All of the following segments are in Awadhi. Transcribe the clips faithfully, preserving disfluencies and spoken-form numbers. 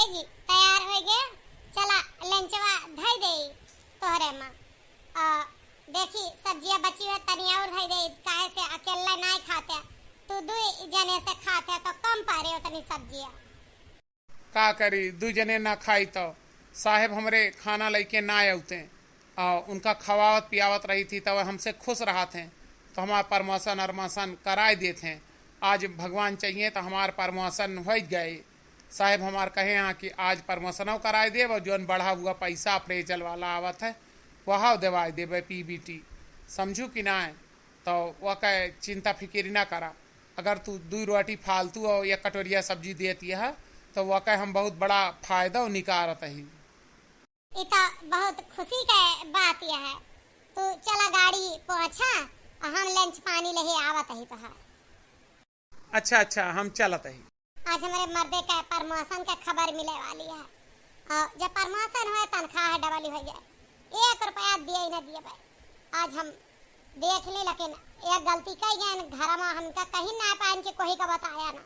जी, तैयार होइ गए, चला लंचवा धइ देई तोहरे माँ। आ, देखी सब्जिया बची है, तनी और धइ देई, काहे से अकेले नाई खाते, तू दुई जने से खाते तो कम परे उतनी सब्जिया। का करी, दुई जने ना खाई तो साहेब हमरे खाना लइके ना अउते। आ, उनका खवावत पियावत रही थी, तब हमसे खुश रहत हैं, तो हमार promotion अरमोशन कराए देत हैं। आज भगवान चाहिए तो हमार promotion होइ गए। साहेब हमार कहे हैं कि आज promotionो कराए देब और जौन बढ़ा हुआ पैसा appraisal वाला आवत है, वह देवाए देबे, P B T। समझू कि ना? तो वह कहे, "चिंता फिकिर ना करा, अगर तू दुई रोटी फालतू और एक कटोरिया सब्जी देती है, तो वह कहे, हम बहुत बड़ा फायदा निकारत ही।" ई तो बहुत खुशी के बात यह है। तू चला गाड़ी पहुँचा, हम lunch पानी लेहे आवत ही तोहार। अच्छा, अच्छा, हम चलत ही। आज हमरे मर्दे के promotion के खबर मिले वाली है। और जब promotion होए, तनख्वाह double होइ जाए, एक रुपया दिए ही ना दिए भाई। आज हम देख ली, लेकिन एक गलती कइ गए, घर में हमका कहीं ना पाइन कि कोई का बताया ना।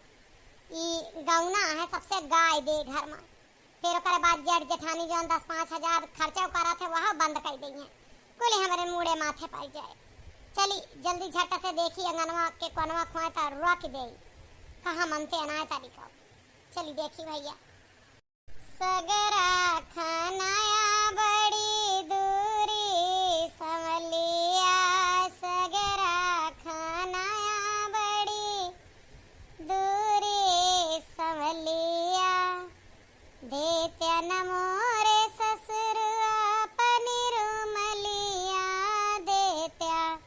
ई गौना है, सबसे गाय दे घर में। फिर ओकरे बाद जेठ जेठानी जौन दस पाँच हजार खर्चा करत है, वह बंद कइ देइहैं। कुल हमरे मूड़े माथे पड़ जाए। चली जल्दी झट से देखी अंगनवा के कोनवा खोए त रोक देई। कहाँ मनते अनाए तारी का। चली देखी भइया। सगरा खनाया बड़ी दूरी संवलिया, सगरा खनाया बड़ी दूरी संवलिया। देत्या न मोरे ससुर आपनी रुमलिया, देत्या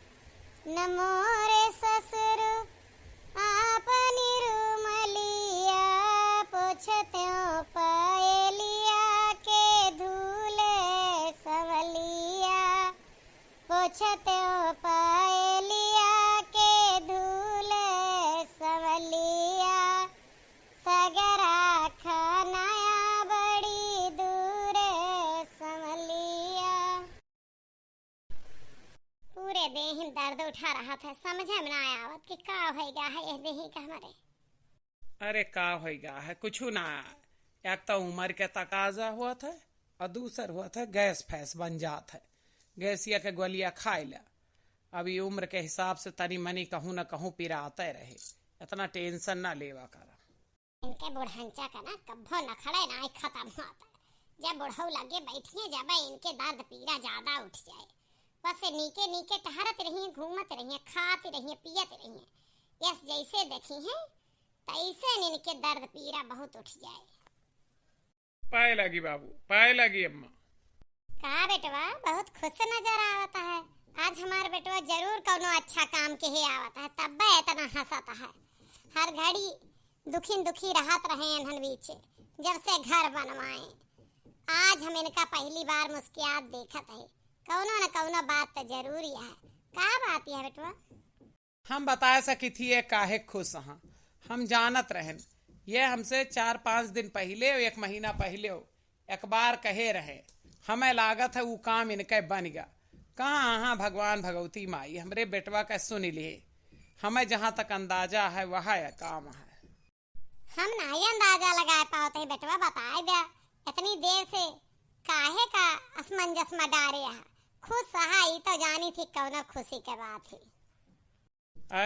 न मोरे ससुर आपनी रुमलिया। पोछत्यों पायलिया के धूले संवलिया, पोछत्यों पायलिया के धूले संवलिया। सगरा खनाया बड़ी दूरे संवलिया। पूरे देहिम दर्द उठा रहत है, समझे में ना आवत कि का होइगा है यह देही का हमरे। अरे का होइगा है, कुछु ना। एक तो उमर के तकाजा होत है और दूसर होत है गैस फैस बन जात है। गैसिया के गोलिया खाइ ला। अब ई उम्र के हिसाब से तनी मनी कहूँ न कहूँ पिराते रहे, इतना tension ना लेवा करा। इनके बुढ़ंचा का ना कब्बो नखड़े ना खतम होता। जब बुढ़ऊ लगे बैठिए जब इनके दर्द पीरा ज्यादा उठ जाए। बस नीके नीके टहरत रहिए, घूमत रहिए, खात रहिए, पियत रहिए। यस जैसे देखी हैं तैसे इनके दर्द पीरा बहुत उठ जाए। पाए लागी बाबू, पाए लागी अम्मा। का बेटवा, बहुत खुश नजर आवत है। आज हमार बेटवा जरूर कौनो अच्छा काम के ही आवत है, तब्बे इतना हंसत है। हर घड़ी दुखी दुखी रहत रहे इन्हन बीचे, जब से घर बनवाए। आज हम इनका पहली बार मुस्कियात देखत है, कौनो न कौनो बात तो जरूरी है। का बात है बेटवा? हम बताए सकी थी ये काहे खुश हाँ। हम जानत रहन, ये हमसे चार पाँच दिन पहिले, एक महीना पहिले एक बार कहे रहे। हमें लागत है ऊ काम इनके बन गया। कहाँ हाँ भगवान भगवती माई हमरे बेटवा का सुन लिए। हमें जहाँ तक अंदाजा है वह यह काम है। हम नाहीं अंदाजा लगाए पावत है बेटवा, बताए द्या इतनी देर से काहे का असमंजस में डारे है। खुश है ई तो जानी थी कौनो खुशी के बात है।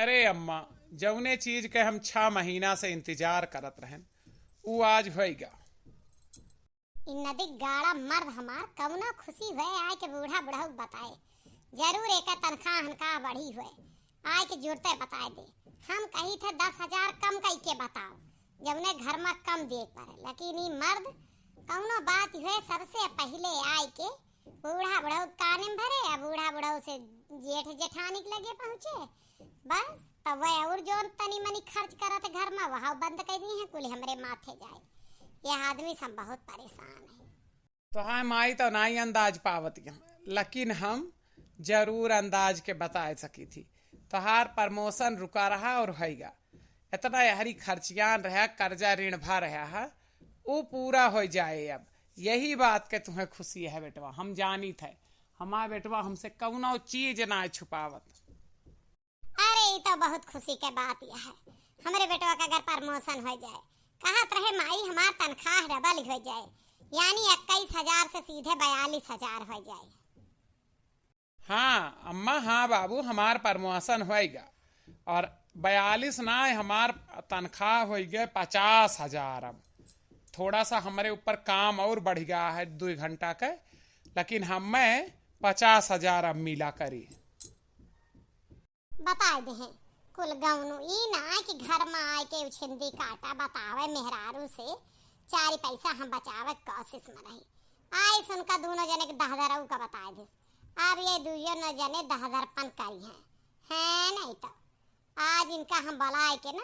अरे अम्मा, जौने चीज के हम छह महीना से इंतजार करत रहन, ऊ आज होइगा। इ नदी गाड़ा मर्द हमार कौनो खुशी हुए आए के बूढ़ा बुढ़ऊ बताए। जरूर एक तनख्वाह हनका बढ़ी हुए, आए के जुरते बताए दे। हम कही थे दस हजार कम कई के बताओ, जौने घर में कम दे पड़े, लेकिन ई मर्द कौनो बात हुए सबसे पहिले आए के बूढ़ा बुढ़ऊ काने में भरे, आ बूढ़ा बुढ़ऊ से जेठ जेठानी के लगे पहुँचे। बस, तब वह और जौन तनी मनी खर्च करत घर में, वह बंद कर दी है, कुल हमरे माथे जाए। यह आदमी से हम बहुत परेशान है। तोहार माई तो नाई अंदाज पावत यहाँ, लेकिन हम जरूर अंदाज के बताए सकी थी। तोहार promotion रुका रहा और होइगा। इतना यहरी खर्चियान रहा, कर्जा ऋण भा रहा है, ऊ पूरा हो जाए। अब यही बात के तुम्हें खुशी है बेटवा, हम जानित है। हमार बेटवा हमसे कौनो चीज ना छुपावत। अरे, ई तो बहुत खुशी के बात यह है। हमरे बेटवा का अगर promotion हो जाए, कहत रहे, "माई, हमार तनख्वाह डबल हो जाए, यानी इक्कीस हजार से सीधे बयालीस हजार हो जाए।" हाँ अम्मा, हाँ बाबू, हमार प्रमोशन होइगा और बयालीस ना, हमार तनख्वाह होइगे पचास हजार। अब थोड़ा सा हमरे ऊपर काम और बढ़ गया है दो घंटा के, लेकिन हमें पचास हजार अब मिला करी। बताए देहे कुल गौनू, ई ना कि घर में आए के उछिंदी काटा, बतावे मेहरारू से चार पैसा हम बचावे के कोशिश में रही। आई सुनका दोनों जने के दहदरऊ का बताए दिस। अब ये दुइयो न जने दहदरपन करी हैं, हैं नहीं तो। आज इनका हम बलाए के ना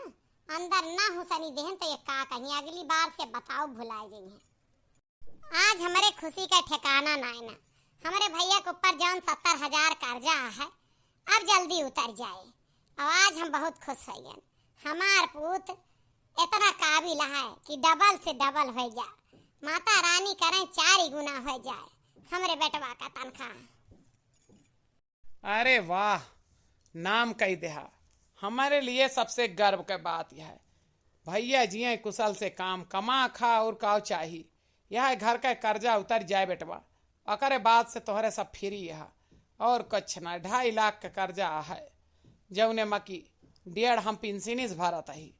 अंदर ना हुसनी देहन तो ये का कहीं, अगली बार से बताओ भुलाए जइहें। आज हमरे खुशी का ठिकाना नाय ना। हमरे भैया के ऊपर जौन सत्तर हजार कर्जा है, अब जल्दी उतर जाए। अब आज हम बहुत खुश होइगन। हमार पूत इतना काबिल है कि डबल से डबल हो जा। माता रानी करें चार ही गुना हो जाए हमरे बेटवा का तनख्वाह। अरे वाह, नाम कही देहा। हमारे लिए सबसे गर्व के बात यह है, भैया जिए कुशल से काम कमा खा और काव चाही। यह घर का कर्जा उतर जाए बेटवा, ओकरे बाद से तोहरे सब फ्री है और कुछ ना। ढाई लाख का कर्जा है, जौने में कि डेढ़ हम पिंसिनिस भरत ही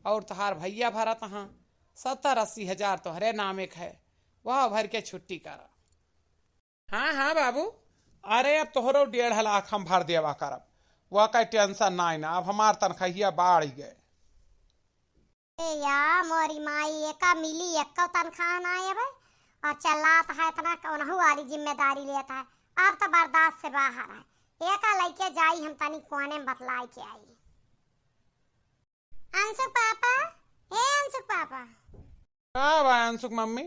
और तोहार भैया भरत हाँ। सत्तर अस्सी हजार तोहरे नामे के है, वह भर के छुट्टी करा। हाँ हाँ बाबू, अरे अब तोहरो डेढ़ लाख हम भर देवा करब, वह का टेंशन नाई ना। अब हमार तनख्वाहिया बाढ़ गए। ए या मोरी माई, एका मिली एको तनख्वाह ना आवे और चलात है इतना कौनहू वाली जिम्मेदारी लेता है। अब तो बर्दाश्त से बाहर है। एका लइके जाई हम तनी कोने में बतलाई के आई। अंशु पापा, ए अंशु पापा। का बा अंशु के मम्मी,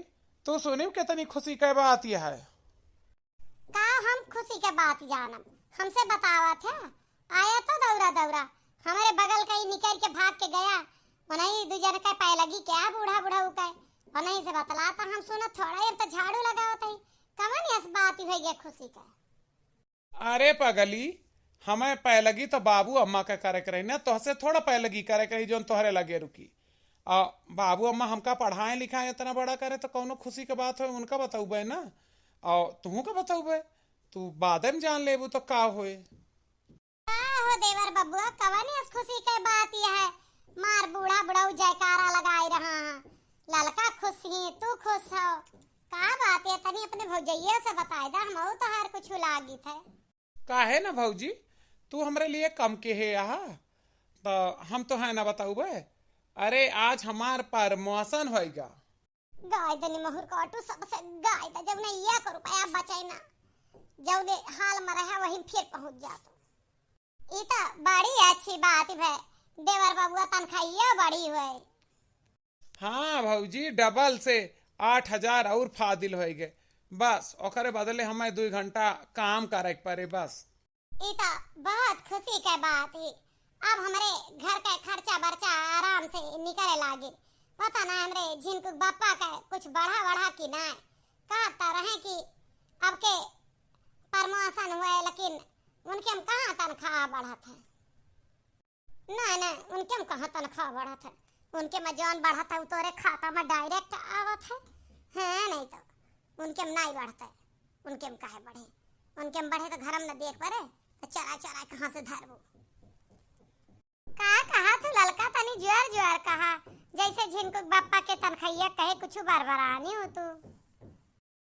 तू सुनिव कितनी खुशी के बात यह है? का हम खुशी के बात जानब, हमसे बतावत है। आया तो दौरा दौरा, हमरे बगल का ही निकर के भाग के गया। उन्हीं दू जन के पै लगी क्या बूढ़ा बूढ़ा उके, उन्हीं से बतलाता हम सुनत थोड़ा, हम तो झाड़ू लगावत है। कवन यस बात ही होइगे खुशी के? अरे पगली, हमें पैलगी तो बाबू अम्मा के करे के रही ना, तोहसे थोड़ा पैलगी करे के रही जौन तोहरे लगे रुकी। आ बाबू अम्मा हमका पढ़ाए लिखाए इतना बड़ा करे तो कौनो खुशी के बात होए उनका बतौबे ना, और तुहू का बतौबे, तू बादे में जान लेबू तो का होए। का हो देवर बबुआ, कवन यस खुशी के बात यह है? मार बूढ़ा बुढ़ऊ जयकारा लगाए रहा है, ललका खुश ही, तू खुश हो, का बात है? तनी अपने भौजैया से बताए दा, हमहू तोहार कुछ लागित है। काहे ना भौजी, तू हमरे लिए कम के है यहाँ, तो हम तो है ना बताऊबे। अरे आज हमार प्रमोशन होइगा। गाय दनी महुर काटू सबसे गाय दा, जब नहीं एक रुपया बचे ना, जौने हाल में रहे वहीं फिर पहुँच जातो। ई तो बड़ी अच्छी बात भे, देवर बबुआ तनखाइयो बड़ी हुए। हाँ भौजी, डबल से आठ हजार और फादिल होइगे। बस ओकरे बदले हमें दुई घंटा काम करे के पड़े बस। ई तो बहुत खुशी के बात ही। अब हमरे घर के खर्चा बर्चा आराम से निकले लागे। पता ना हमरे झिनकू बापा के कुछ बढ़ा बढ़ा कि ना। कहता रहे कि अब के प्रमोशन हुए, लेकिन उनके हम कहाँ तनख्वाह बढ़त है। ना, ना, उनके में कहाँ तनख्वाह बढ़त है? उनके में जौन बढ़त है, उ तोरे खाता में डायरेक्ट आवत है। हाँ, नहीं तो उनके में नहीं बढ़त है, उनके में काहे बढ़े? उनके में बढ़े तो घर में न देख पड़े, तो चरा चरा कहाँ से धरबो? का कहा तू ललका, तनी जोर जोर कहा, जैसे झिनकू बप्पा के तनखैया कहे कुछ बरबरानी हो तू।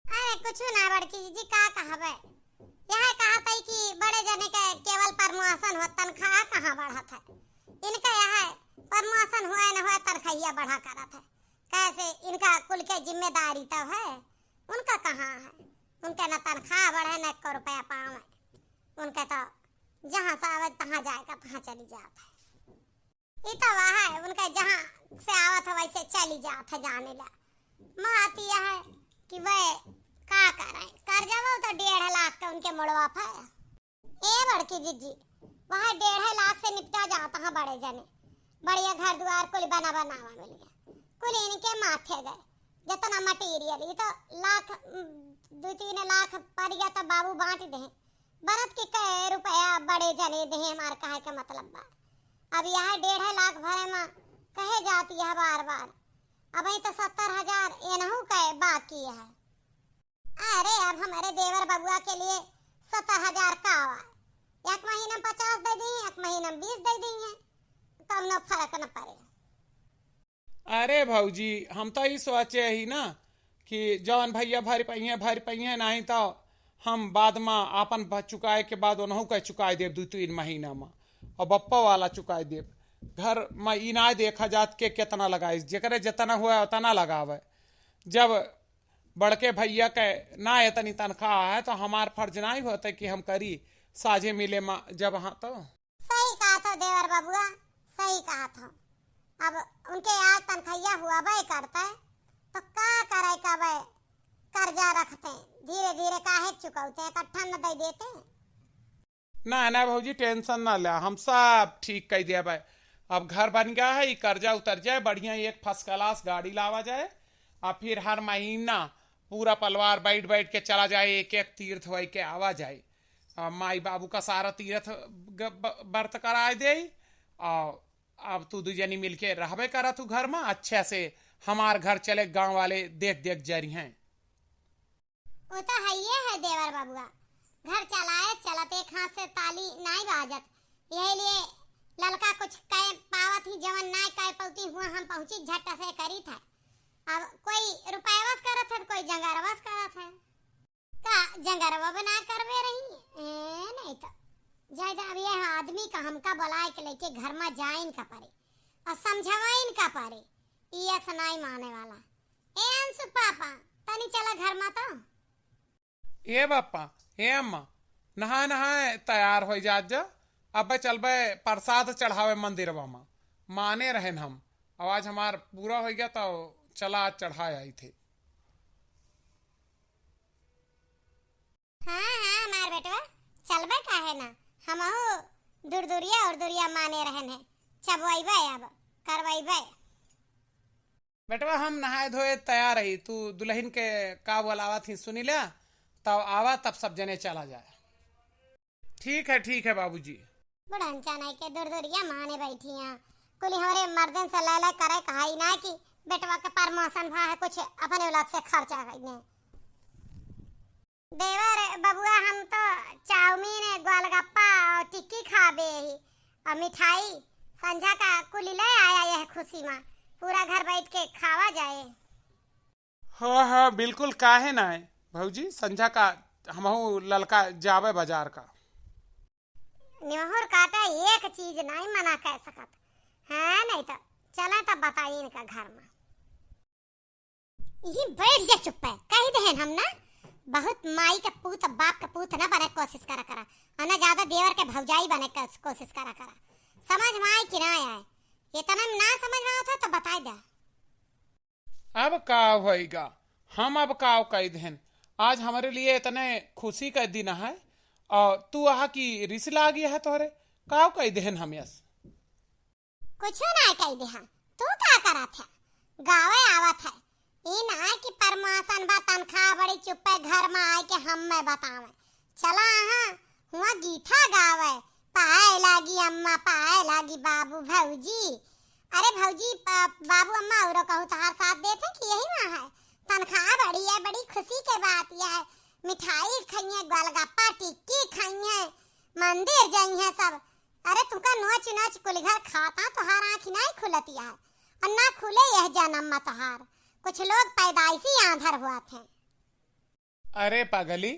अरे कुछ ना बड़की जीजी, का कहबे, यह कहत है कि बड़े जने के केवल प्रमोशन हो, तनख्वाह कहाँ बढ़त है? इनका यह प्रमोशन हुए न हुए, तनखैया बढ़ा करत है। कैसे इनका कुल के जिम्मेदारी तो है, उनका कहाँ है? उनके न तनख्वाह बढ़े, न एको रुपया पावे। उनके तो जहाँ से आवे तहाँ जाए का, तहाँ चली जात है। ई तो वह है, उनका जहाँ से आवत है वैसे चली जात है, जाने ला। बात यह है कि वह का करे, कर्जवा तो डेढ़ लाख के उनके मोड़वा पे। ए बड़की जीजी, वह डेढ़ लाख से निपटा जाता है बड़े जने, बढ़िया घर दुआर कुल बना बनावा मिल गया, कुल इनके माथे गए। जितना मटेरियल, ये तो लाख, उम, दो तीन लाख पड़ गया तो बाबू बांट दे। बरत के कै रुपया बड़े जने देहे, हमार कहे के मतलब बा। अब यह डेढ़ लाख भरे में कहे जाती है बार बार, अबहीं तो सत्तर हजार एनहू के बाकी है। अरे, अब हमरे देवर बबुआ के लिए सत्तर हजार का आवा, एक महीना में पचास दे दी, एक महीना में बीस दे दी है, कौनो फर्क न पड़े। अरे भौजी, हम तो ई सोचे ही ना कि जौन भैया भर पइहें, भर पइहें, नहीं तो हम बाद में आपन ब-, चुकाए के बाद उनहू के चुकाए देब दू तीन महीना में, और बप्पा वाला चुकाए देब। घर में ई ना देखा जात के कितना लगाइस, जेकरे जितना हुआ उतना लगावे। जब बड़के भैया के ना इतनी तनख्वाह है तो हमार फर्ज ना ही होता कि हम करी साझे मिले में जब, हाँ तो। सही कहत हो देवर बबुआ, सही कहत हो। अब उनके आज तनखैया हुआ बे करते, तो का करे कबे कर्जा रखते, धीरे धीरे काहे चुकौते, इकट्ठा न दे देते। ना, ना भौजी, tension ना ले, हम सब ठीक कर दिया भाई। अब घर बन गया है, ये कर्जा उतर जाए, बढ़िया एक first class गाड़ी लावा जाए, और फिर हर महीना पूरा परिवार बैठ बैठ के चला जाए, एक एक तीर्थ होई के आवा जाए। आ, माई बाबू का सारा तीर्थ ग-, ब-, व्रत कराए दे। आ, अब तू दू जनी मिलके रहबे करा तू घर में, अच्छे से हमार घर चले, गांव वाले देख देख जरी हैं। वो तो हइये है देवर बबुआ, घर चलाए चलत एक हाथ से ताली नाई बाजत, यही लिए ललका कुछ कह पावत ही, जवन नाई कह पौती हुआ हम पहुँची झट से करी था। अब कोई रुपयवस करत है, कोई जंगरवस करत है। का जंगरवा बना करवे रही? ए, नहीं तो। जायदा अब यह आदमी का हमका बुलाए के लेके घर में जाइन का परे और समझवाइन का परे। ई ऐसा नहीं माने वाला। ए अंशु पापा, तनी चला घर में तो। ए बापा, ए अम्मा, नहाए नहाए तैयार हो जात जा। अब चलबे प्रसाद चढ़ावे मंदिरवा में। माने रहन हम। अब आज हमार पूरा हो गया तो चला आज चढ़ाए आई थे। हाँ, हाँ, हमार बेटवा, चलबे काहे ना, हमहू दूर दूरिया और दूरिया माने रहन है, चबवैबे अब, करवैबे। बेटवा, हम नहाए धोए तैयार रही, तू दुल्हन के का बोलावत ही सुनी ले, तब आवा, तब सब जने चला जाए। ठीक है, ठीक है बाबूजी। बुढ़न चानाई के दूर दूरिया माने बैठी हैं, कुली हमरे मर्दन से लय लय करे कहाई ना कि बेटवा के promotion भा है, कुछ अपने औलाद से खर्चा कइने। देवर बबुआ, हम तो चाउमीन, गोलगप्पा और टिक्की खाबे ही, और मिठाई संझा का कुली ले आया यह खुशी में, पूरा घर बैठ के खावा जाए। हाँ, हाँ, बिल्कुल, काहे ना है भौजी, संझा का हमहू ललका जावे बाजार का। निमहुर काटा एक चीज नहीं मना कर सकत, हाँ, नहीं तो चले तो बताई इनका घर में। यही बैठ जा चुप है, कह देहन हम ना, बहुत माई के पूत, बाप के पूत ना बने कोशिश करा करा, और ना ज्यादा देवर के भौजाई बने के कोशिश करा करा। समझ में आए कि ना आए, इतना ना समझ में आवत है तो बताई दे। अब का होइगा, हम अब का कह देहन, आज हमरे लिए इतने खुशी का दिन है और तू आहा कि रिस लागी है तोहरे, का कह देहन हम यस। कुछो ना कह देहा, तू का करत है? गावे आवत है। ई ना कि promotion बा, तनख्वाह बड़ी, चुप्पे घर में आए के हम में बतावे। चला हाँ, हुआ गीथा गावे, "पाए लागी अम्मा, पाए लागी बाबू, भौजी।" अरे भौजी, प-, बाबू अम्मा औरो कहू तोहार साथ देते कि यही वहाँ है? तनख्वाह बड़ी है, बड़ी खुशी के बात यह है। मिठाई खाइए, गोलगप्पा टिक्की खाइए, मंदिर जाइए सब। अरे तुका नोच नोच कुल घर खाता, तोहार आँख नाई खुलत यार, और ना खुले यह जन्म में तोहार। कुछ लोग पैदाइशी आंधर हुआ थे। अरे पगली,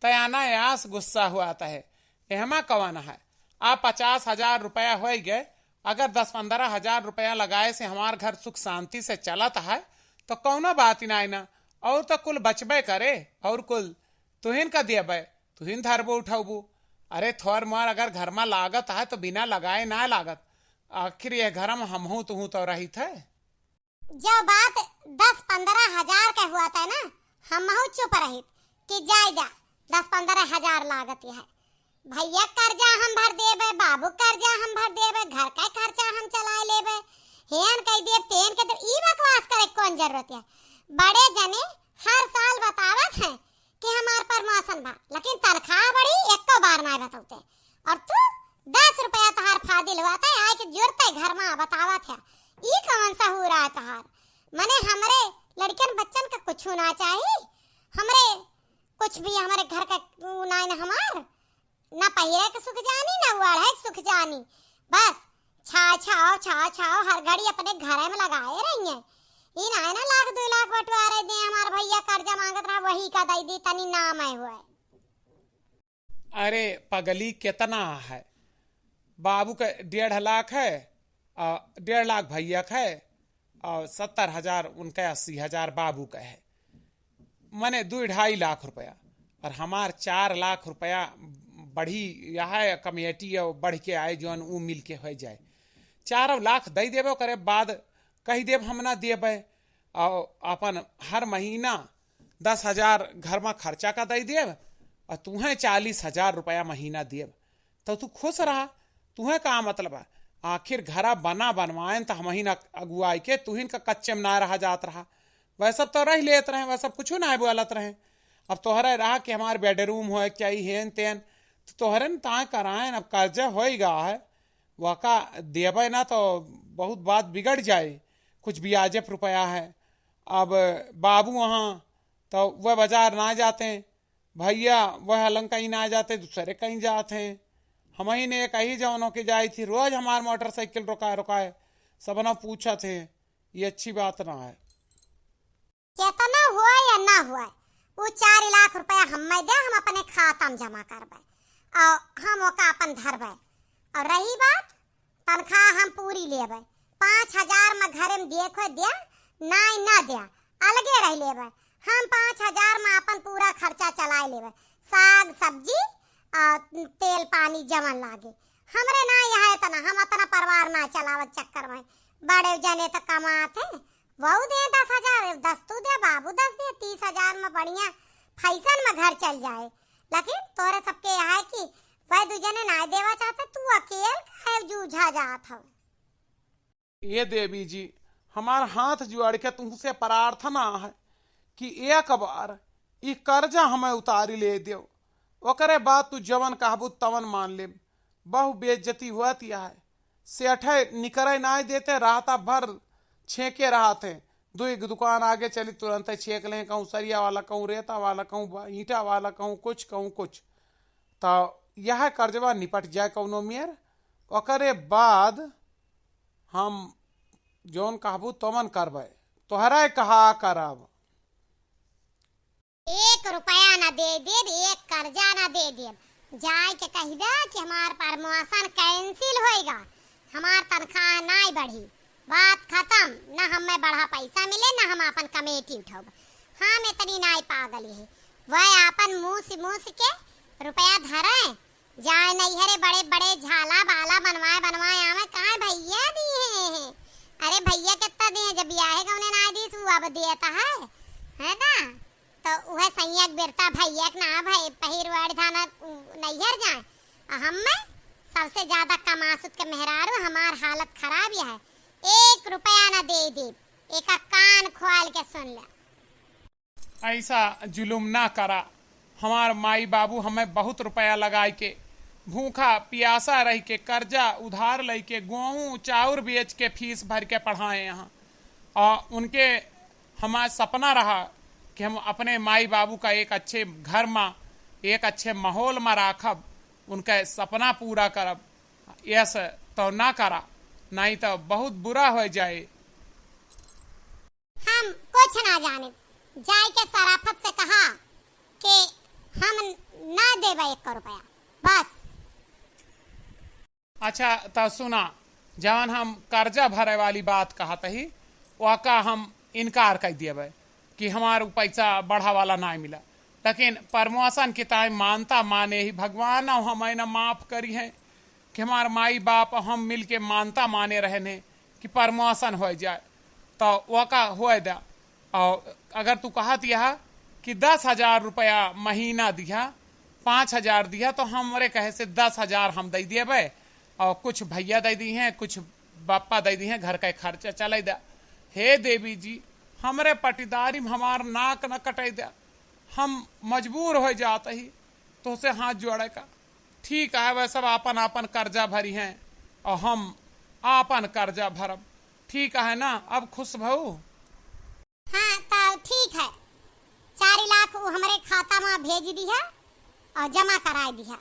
तयाना यास गुस्सा हुआ है, एहमा कवन है? आ पचास हजार रुपया होई गए, अगर दस पन्द्रह हजार रुपया लगाए से हमार घर सुख शांति से चलत है, तो कौनो बात ही नाई ना। और तो कुल बचबे करे, और कुल तुहिन का देबे, तुहिन धरबो उठौबो। अरे थोर मोर अगर घर में लागत है तो बिना लगाए ना लागत, आखिर यह घर में हमहू तुहू तो रहित है। जो बात दस पन्द्रह हजार के हुआ था ना, हमहू चुप रहित कि जाए जा, दस पन्द्रह हजार लागत है। भैया कर्जा हम भर देबे, बाबू कर्जा हम भर देबे, घर का खर्चा हम चलाए लेबे, हेन कह देब, तेन कह देब, ई बकवास करे कौन जरूरत है? बड़े जने हर साल बतावत हैं कि हमार promotion बा, लेकिन तनख्वाह बड़ी एको बार ना बतौते। और तू दस रुपया तोहार फाजिल हुआ था, आए के जुरते घर में बतावत है, ई कौन सहूर है तोहार? मने छूना चाही। हमरे कुछ भी हमरे घर का उ नाई न हमार, न पहिरे के सुख जानी, न ओढ़े के सुख जानी। बस छाव, छाव, छाव, छाव, हर घड़ी अपने घरे में लगाए रहिए। ई नाई न लाख दुई लाख बटवारे दे, हमार भइया कर्जा माँगत रहा, वही का दइ दी, तनी नाम है हुए। अरे पगली, केतना है? बाबू के डेढ़ लाख है, आ, डेढ़ लाख भइया के है, और सत्तर हजार उनके, अस्सी हजार बाबू के है, मने दुई ढाई लाख रुपया। और हमार चार लाख रुपया बढ़ी, यह कमेटी है, बढ़ के आए, जौन ऊ मिल के हो जाए। चारों लाख दे देबे, ओकरे बाद कही देब हम ना देबे, और अपन हर महीना दस हजार घर में खर्चा का दे देब, और तुहें चालीस हजार रुपया महीना देब। तो तू खुश रहा, तुहें का मतलब है? आखिर घरा बना बनवाएन तो हमहिन अगुआई के, तुहिन का कच्चे में ना रहा जात रहा। वह सब तो रह लेत रहे, वह सब कुछ ना बोलत रहे। अब तोहरे रहा कि हमार बेडरूम होए के चाही, हेन तेन, तो तोहरे न ताए कराएन। अब कर्जा होई गा है, वका देबे ना तो बहुत बात बिगड़ जाए। कुछ ब्याजे पर रुपया है। अब बाबू वहाँ तो वह बाजार ना जाते, भइया वह अलंग कहीं ना जाते, दूसरे कहीं जात हैं। हमही ने कही जौन होके जाई थी, रोज हमार मोटरसाइकिल रुकाए रुकाए सबना पूछत हैं। ये अच्छी बात ना है। केतना हुआ या ना हुआ, उ चार लाख रुपया हम्मे दे, हम अपने खाता में जमा करबे और हम ओका अपन धरबे। और रही बात, तनख्वाह हम पूरी लेबे, पाँच हजार में घरे में देखो द्या, नाई ना द्या, अलगे रह लेबे। हम पाँच हजार में अपन पूरा खर्चा चलाए लेबे, साग सब्जी आ तेल पानी जवन लागे। हमरे ना यहाँ इतना, हम इतना परिवार ना चलावत चक्कर में। बड़े जने तो कमात हैं, वहू दे दस हजार, दस तू दे, बाबू दस दे, तीस हजार में बढ़िया फैशन में घर चल जाए। लेकिन तोरे सबके यहाँ है कि वह दू जने ना देवा चाहते, तू अकेल काहे जूझा जात हो? ए देवी जी, हमार हाथ जोड़ के तुमसे प्रार्थना है कि एक बार ई कर्जा हमें उतारी ले देव, ओकरे बाद तू जवन कहबू तवन मान लेब। बहु बेइज्जती होत है। सेठे निकरे नाय देते, राहता भर छेके रहत हैं। दुई गो दुकान आगे चली, तुरंते छेक लें, कहूँ सरिया वाला, कहूँ रेता वाला, कहूँ बा-, ईंटा वाला, कहूँ कुछ, कहूँ कुछ। तो यह कर्जवा निपट जाए कौनो मेर, ओकरे बाद हम जौन कहबू तमन करबे, तोहरा कहा करब। एक रुपया ना दे देब, एक कर्जा ना दे देब। जाए के कह दे कि हमार promotion cancel होएगा, हमार तनख्वाह नाई बढ़ी, बात खत्म। ना हमें बढ़ा पैसा मिले, ना हम अपन कमेटी उठाब। हम इतनी नाई पागल है। वह अपन मूस मूस के रुपया धरे, जाए नैहरे बड़े बड़े झाला बाला बनवाए बनवाए आवे, काहे भैया दिए हैं। अरे भैया कितना दिए, जब बियाहे गौने ना दीस, वो अब देता है, है ना? तो उहे सैया के बिरता भैया के ना भाई पहिरवाड़ धाना उ, नैहर जाए। आ हम्मे सबसे ज्यादा कमासुत के मेहरारू, हमार हालत खराब है, एक रुपया ना दे देब। एका कान खोल के सुन ले। ऐसा जुलुम ना करा। हमार माई बाबू हमें बहुत रुपया लगाई के, भूखा पियासा रह के, कर्जा उधार लई के, गोहूँ चाउर बेच के फीस भर के पढ़ाए यहाँ। और उनके हमार सपना रहा कि हम अपने माई बाबू का एक अच्छे घर मा, एक अच्छे माहौल मा राखब, उनका सपना पूरा करब। यस तो ना करा, नहीं तो बहुत बुरा हो जाए। हम कुछ ना जाने, जाए के सराफत से कहा कि हम ना देबे एक रुपया, बस। अच्छा, तो सुना, जवन हम कर्जा भरे वाली बात कहत ही, ओका हम इनकार कर दिए कि हमार उ पैसा बढ़ा वाला ना मिला, लेकिन promotion के ताई मानता माने ही भगवान, और हमें ना माफ करी है कि हमार माई बाप हम मिल के मानता माने रहने कि promotion हो जाए, तो ओका होए दा। और अगर तू कहत यह कि दस हजार रुपया महीना दिया, पाँच हजार दिया, तो हमरे कहे से दस हजार हम दे देबे, और कुछ भैया दे दी हैं, कुछ बापा दे दी हैं, घर का खर्चा चले दा। हे देवी जी, हमरे पटीदारी में हमार नाक न कटे दा, हम मजबूर हो जात ही तोसे हाथ जोड़े का। ठीक है, वह सब आपन आपन कर्जा भरी हैं और हम आपन कर्जा भरब। ठीक है ना, अब खुश भऊ? हाँ, तो ठीक है, भेज दिहा और जमा कराए दिहा।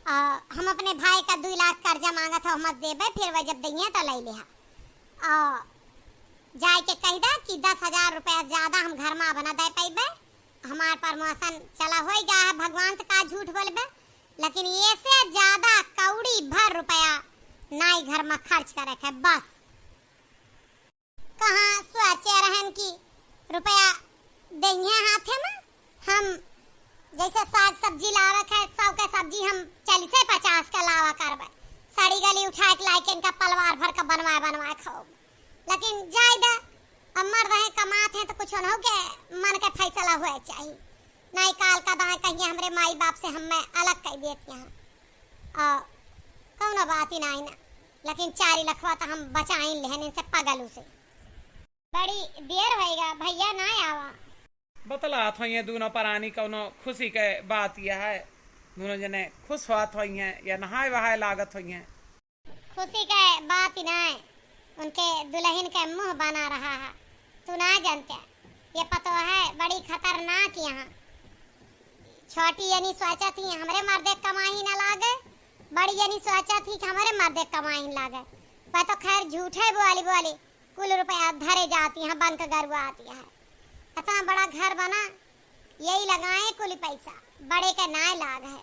और हम अपने भाई का दुई लाख कर्जा मांगत हो, हम देबे, फिर वह जब दइहे तो ले लिहा। और जाए के कह दा कि दस हजार रुपया ज्यादा हम घर में अब ना दे पैबे, हमार promotion चला होई गा है, भगवान से का झूठ बोलबे, लेकिन ये से ज्यादा कौड़ी भर रुपया नाई घर में खर्च करे के बस। कहाँ सोचे रहन कि रुपया देइहे हाथे में, हम जैसे साग सब्जी लावे के, सौ के सब्जी हम चालीसे पचास के लावा करबे, सड़ी गली उठा के लाइके इनका पलवार भर के बनवाए बनवाए खाओ। लेकिन जाए दे, अब मर रहे कमात हैं तो कुछ उन्हों के मन के फैसला हुए चाहिए, नहीं काल का दाएं कहिए हमरे माई बाप से हमें अलग कर देती हैं। आ, कौनो बात ही नाई ना, लेकिन चार लखवा तो हम बचाइन लेहन इनसे पगलू से। बड़ी देर होएगा भैया, ना आवा। बतलात होइए दूनो परानी कौनो खुशी के बात यह है, दूनो जने खुश होत होइए या नहाए वहाए लागत होइए। खुशी के बात ही नाई, उनके दुल्हन के मुंह बना रहा है, तू ना जानते। ये पतो है बड़ी खतरनाक यहाँ। छोटी जनी सोचत ही हमरे मर्दे कमाई ना लागे, बड़ी जनी सोचत ही कि हमरे मर्दे कमाई ना लागे। वह तो खैर झूठे बोली बोली कुल रुपया धरे जाती है, बंक गरुआ आती है। इतना बड़ा घर बना, यही लगाए कुल पैसा, बड़े के नाय लाग है,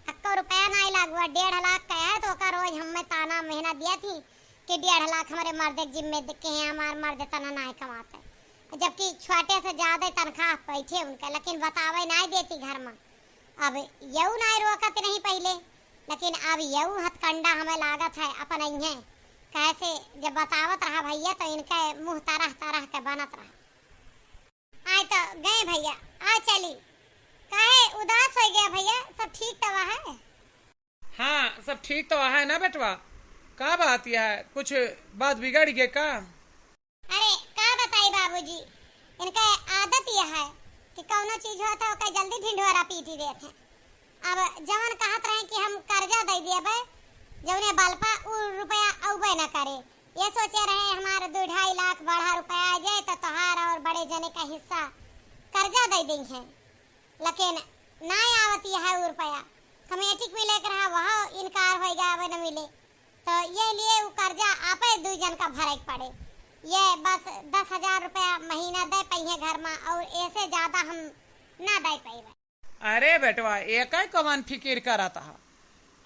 अक्को रुपया नाय लाग हुआ। डेढ़ लाख का है तो ओका रोज हमें ताना मेहना दिया थी कि डेढ़ लाख हमरे मर्दे के जिम्मे दे के हैं, हमार मर्दे तना नाय कमाते, जबकि छोटे से ज्यादा तनख्वाह बैठे उनके, लेकिन बतावे नाय देती घर में। अब यऊ नाय रोकत नहीं पहले, लेकिन अब यऊ हथकंडा हमें लागत है अपन इन्हें, कैसे जब बतावत रहा भैया तो इनके मुंह तरह तरह के बनत रहा। आए तो गए भैया, आ चली। काहे उदास हो गया भैया, सब ठीक तो है? हाँ, सब ठीक तो है ना बेटवा? का बात यह है, कुछ बात बिगड़ गए का? अरे का बताई बाबूजी, इनका आदत यह है कि कौनो चीज होत है ओके जल्दी ढिंढोरा पीटी देत हैं। अब जवन कहत रहे कि हम कर्जा दे देबे, जौने बल पा उ रुपया अउबे न करे। ये सोचे रहे हमार दो ढाई लाख बढ़ा रुपया आ जाए तो तोहार और बड़े जने का हिस्सा कर्जा दे देइहें, लेकिन ना आवत यह उ रुपया। कमेटी के मिले के रहा, वह इनकार हो गया, अब न मिले। तो ये लिए उ कर्जा आपे दुई जन का भरे के पड़े। ये बस दस हजार रुपया महीना दे पइहे घर में, और ऐसे ज्यादा हम ना दे पइबे। अरे बेटवा, एकै कवन फिकिर करत हा?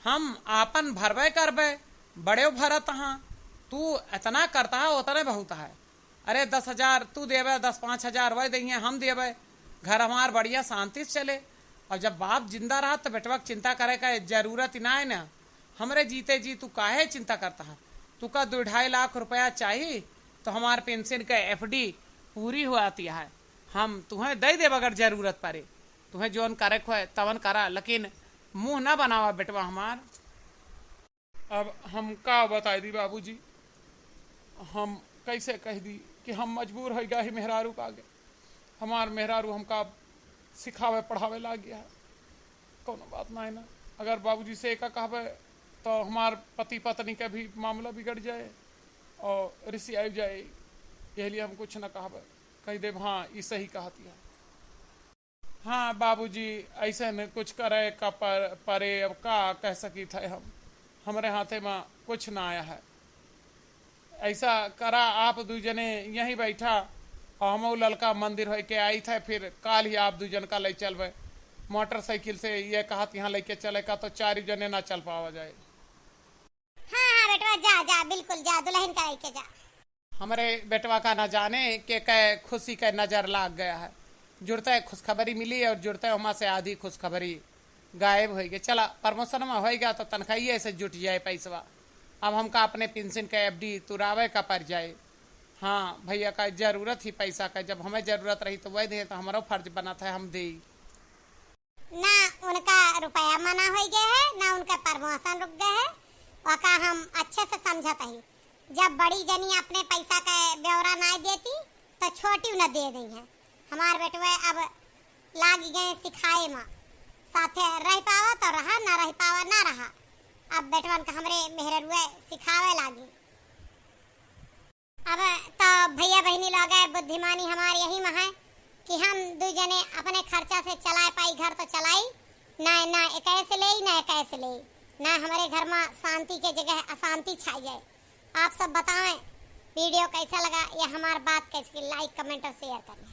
हम आपन भरबे करबे, बड़े भरत हा। तू इतना करत हा, उतने बहुत है। अरे दस हजार तू देबे, दस पाँच हजार वह दइहें, हम देबे। घर हमार बढ़िया शांति से चले। और जब बाप जिंदा रहा तो बेटवा के चिंता करे का जरूरत ही ना है ना। हमरे जीते जी तू काहे चिंता करत हा? तू का दो ढाई लाख रुपया चाही तो हमार पेंशन के एफ डी पूरी हुआती है, हम तुहें दे देब अगर जरूरत पड़े। तुहें जौन करे के होए तवन करा, लेकिन मुंह ना बनावा बेटवा हमार। अब हम का बताई दी बाबूजी, हम कैसे कह दी कि हम मजबूर हो गया ही मेहरारू का आगे। हमार मेहरारू हमका सिखावे पढ़ावे लाग गया है। कौनो बात ना है ना, अगर बाबूजी से एका कहबे तो हमार पति पत्नी का भी मामला बिगड़ जाए और रिसियाई जाए, यह लिए हम कुछ ना कहबे, कह देब हाँ ई सही कहती है। हाँ बाबूजी, ऐसे न कुछ करे का पर, परे, अब का कह सकी थे हम, हमरे हाथे में कुछ ना आया है। ऐसा करा, आप दू जने यहीं बैठा और हम ललका मंदिर होके आई थे, फिर काल ही आप दू जन का ले चलबे। मोटरसाइकिल से ये कहत यहाँ लेके चले का तो चार जने ना चल पावा जाए। हाँ, हाँ बेटवा, जा, जा, बिल्कुल जा, दुल्हन का लेके जा। हमरे बेटवा का न जाने के कै खुशी के नजर लाग गया है। जुड़ते खुशखबरी मिली और जुड़ते वहाँ से आधी खुशखबरी गायब होइ गई। चला, promotion में होइगा तो तनख्वाहिए से जुट जाए पैसवा। अब हमका अपने पेंशन के एफ डी तुरावे का पड़ जाए। हाँ, भैया का जरूरत ही पैसा का, जब हमें जरूरत रही तो वह दे, तो हमारो फर्ज बनत है हम देई। ना उनका रुपया मना होइ गया है, ना उनका promotion रुक गया है। वका हम अच्छे से समझत ही। जब बड़ी जनी अपने पैसा का ब्यौरा ना देती, तो छोटी न दे दइहें। हमार बेटवे अब लाग गए सिखाए में, साथे रह पावा तो रहा, ना रह पावा ना रहा। अब बेटवन का हमरे मेहररुए सिखावे लागी। अब तो भैया बहिनी लोग है, बुद्धिमानी हमार यही में है। कि हम दुइ जने अपने खर्चा से चलाए पाई घर तो चलाई, ना, ना एकैस लेई, ना एकैस लेई, ना हमरे घर मा शांति के जगह अशांति छाई जाए। आप सब बतावें video कैसा लगा, या हमार बात कैसी, like, comment और share करें।